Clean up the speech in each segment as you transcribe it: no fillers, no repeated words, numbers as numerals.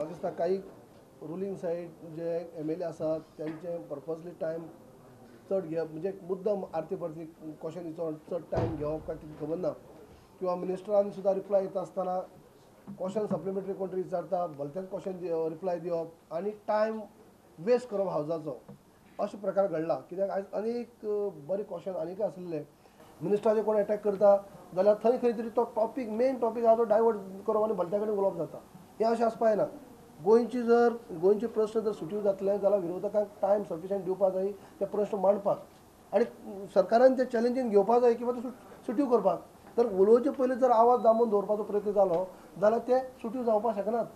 म्हाका दिसता काही रुलींग सायड जे एमएलए आसात त्यांचे पर्पजली टायम चड घेवप, म्हणजे मुद्दम आरती परती क्वेश्चन विचारून चड टायम घेवप काय कितें खबर ना, किंवा मिनिस्टरान सुद्दां रिप्लाय दिता आसतना क्वेश्चन सप्लिमेंटरी कोण तरी विचारता भलतेच क्वेश्चन रिप्लाय दिवप आनी टायम वेस्ट करप हावजाचो, अशें प्रकार घडला. कित्याक आयज अनेक बरे क्वेश्चन आनीक आसलेले, मिनिस्टराचेर कोण एटॅक करता जाल्यार थंय खंय तरी तो टॉपीक मेन टॉपीक आहा तो डायवर्ट करप आनी भलत्या कडेन उलोवप जाता. हें अशें आसपा जायना. गोंयची जर गोंयचे प्रश्न जर सुटीव जातले जाल्यार विरोधकांक टायम सफिशियंट दिवपा जाय ते प्रश्न मांडपाक आनी सरकारान ते चॅलेंजीन घेवपा जाय किंवा ते सुटीव करपाक. तर उलोवचे पयलीं जर आवाज दामून दवरपाचो प्रयत्न जालो जाल्यार ते सुटीव जावपाक शकनात.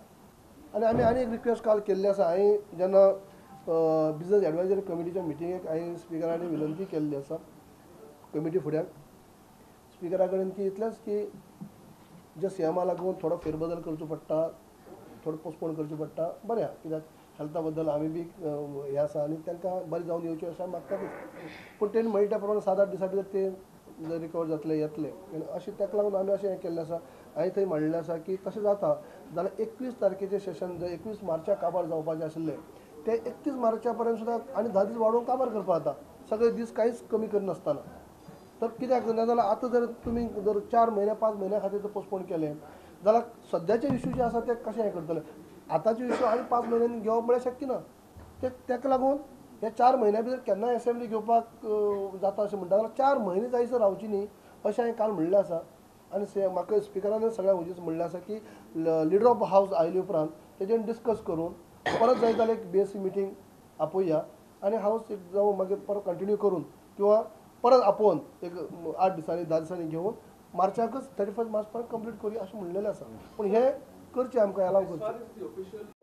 आनी आमी आनी एक रिक्वेस्ट काल केल्ली आसा. हांवें जेन्ना बिजनस एडवायजरी कमिटीच्या मिटिंगेक हांवें स्पिकरांनी विनंती केल्ली आसा कमिटी फुड्याक स्पिकरा कडेन की इतलेंच की जे सीएमा लागून थोडो फेरबदल करचो पडटा, थोडो पोस्टपोन करचें पडटा, बरें आहा कित्याक हेल्था बद्दल आमी बी हें आसा आनी तांकां बरें जावन येवचें अशें आमी मागतातूच. पूण तेणी म्हणटा त्या प्रमाणे 7-8 दिसां भितर ते रिकवर जातले येतले आनी अशें ताका लागून आमी अशें हें केल्लें आसा. हांवें थंय म्हणिल्लें आसा की तशें जाता जाल्यार 21 तारखेचें सेशन जर 21 मार्चाक काबार जावपाचें आशिल्लें ते 31 मार्चा पर्यंत सुद्दां आनी 10 दीस वाडोवन काबार करपाक जाता, सगळे दीस कांयच कमी करनासतना. तर कित्याक ना जाल्यार आतां जर तुमी जर 4 म्हयने 5 म्हयन्या खातीर जर पोस्टपोन केलें जाल्यार सद्याचे इशू जे आसा ते कशें हें करतले. आतांचे इशू आनी 5 म्हयन्यांनी घेवप म्हळ्यार शक्य ना. ते ताका लागून हे 4 म्हयन्या भितर केन्नाय एसेंब्ली घेवपाक जाता अशें म्हणटा जाल्यार 4 म्हयने जायसर रावची न्ही अशें हांवें काल म्हणिल्लें आसा. आनी म्हाका स्पिकरान सगळ्या हुजीच म्हणिल्लें आसा की लिडर ऑफ हावज आयले उपरांत तेजेर डिस्कस करून परत जाय जाल्यार एक बीएससी मिटींग आपोवया आनी हावज एक जावं मागीर परत कंटिन्यू करून किंवा परत आपोवन एक 8 दिसांनी 10 दिसांनी घेवन मार्चाकच 31 मार्च पर्यंत कंप्लीट करूया अशें म्हणलेलें आसा. पूण हें करचें आमकां एलाव करचें.